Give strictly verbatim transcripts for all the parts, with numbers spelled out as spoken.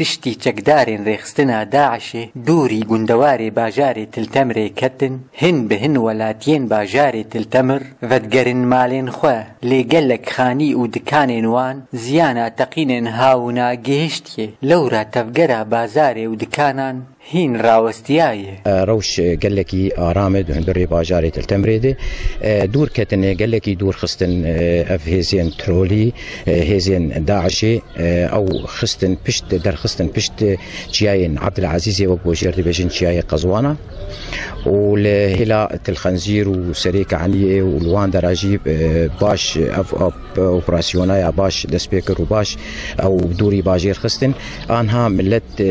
Piştî çekdarên rêxistina DAIŞê dûrî gundewarê bajarê Til Temirê ketin, hin bi hin welatiyên bajarê Til Temir vedigerin malên xwe, lê gelek xanî û dikanên wan ziyana teqînên hawina gihiştiye. Lewra tevgera bazarê û dikanan hîn rawestiyaye. Rewş gelekî aram e di hundirê bajarê Til Temirê de. Dûr ketine gelekî dûr xistin, ev hêzên trolî, hêzên DAIŞê, ew xistin pişt, derxistin pişt çiyayên Abdulazîzê, wek ku jêr dibêjin çiyayê Qezwana. Û li hêla Til Xenzîr û Serê Kaniyê û li wan dera jî, e, baş ev op-, operasyona ya baş dest pê kir û baş ew dûrî bajêr xistin. Anha millet, e,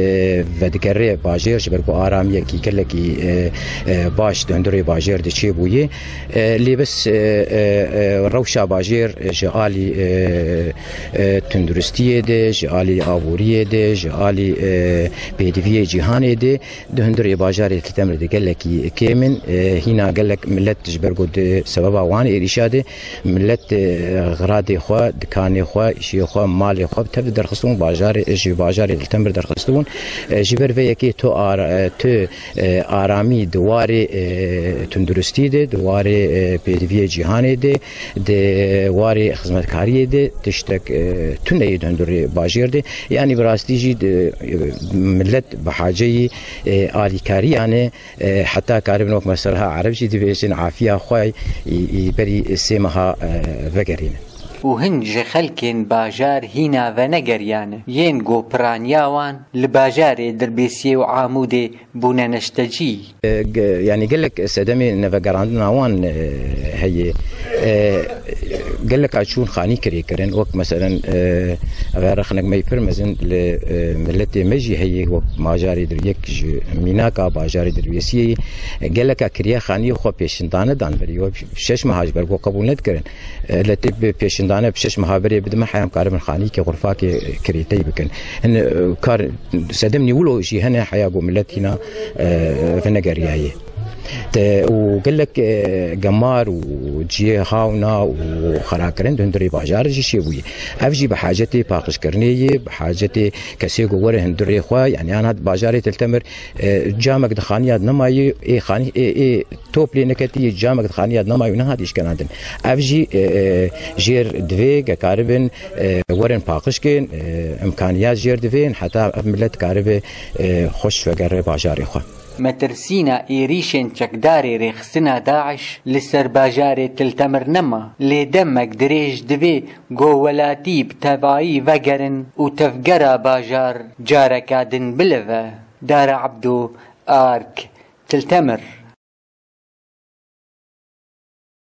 vedigere bajêr ji ber ku aramiyekî gelekî, e, e, baş di hundirê bajêr de çêbûye. E, lê bes, e, e, e, rewşa bajêr ji alî, e, e, tunduristiyê de, ji alî aboriyê de, ji alî, e, pêdiviyê cîhanê de, di hundirê bajarê Til Temirê de gelekî kêm in. E, hîna gelek millet ji ber ku di sebeba wan êrîşa de, millet, e, xiradê xwe, dikanê xwe, îşê xwe, malê xwe bi tev derxistibûn, bajarê, ji bajarê Til Temir derxistibûn. E, ji ber vê yekê tu ara-, tu, e, aramî di warê, e, tunduristî de, di warê, e, pêdiviyê cîhanê de, di warê xizmetkariyê de tiştek, e, tune ye di hundirê bajêr de. Yanî bi rastî jî di, e, millet bi haceyî, e, alîkariyan e, e, heta karibin wek mesela Ereb jî dibêjin afiya xwe î, î berî sê meha, e, vegerînin. Û hin ji xelkên bajar hîna venegeriyane, yên ku piraniya wan li bajarê Dirbêsiyê û Amûdê bûne neştecî. E, ge-, yanî gelek sedemê nevegerandina wan, e, heye. E, geleka çûn xanî kirê kirin, wek meselen, e, ev rexnek me yî pir mezin li, e, miletê me jî heye, wek bajarê Dir-, yek ji mînaka bajarê Dirbêsiyê, e, geleka kiriye xaniyê xwe pêşindane dan berî we şeş meha ji ber ku qebûl nedikirin. E, lê tê bi pêşindane bi şeş meha berê bidime, heya em karibin xanîkê xurfakê kirêteyî bikin. Hin, e, kar sedemnî wilo jî hene heya ku millet hîna, e, venegeriyaye. Te û gelek, e, gemar û cihê hawna û xerakirin di hundirê bajar jî çêbûye. Ev jî bi hacetê paqijkirinê ye, bi hacetê kesê ku were hundirê xwe, yanî an hat bajarê Til Temir, e, camek di xaniya de nemaye, ê xanî, ê, ê top lê neketiye, camek di xaniya de nemaye û nehat îşkenandin. Ev jî, e, e, jêr divê, ke karibin, e, werin paqij kên, e, imkaniyat jêr divên, heta ev millet karibe, e, xweş vegere bajarê xwe. Metirsîna êrîşên çekdarê rêxistina DAIŞ li ser bajarê Til Temir nema, lê demek dirêj divê ku welatî bi tevayî vegerin û tevgera bajar careka din bilive. Dara Ebdo, Ark, Til Temir.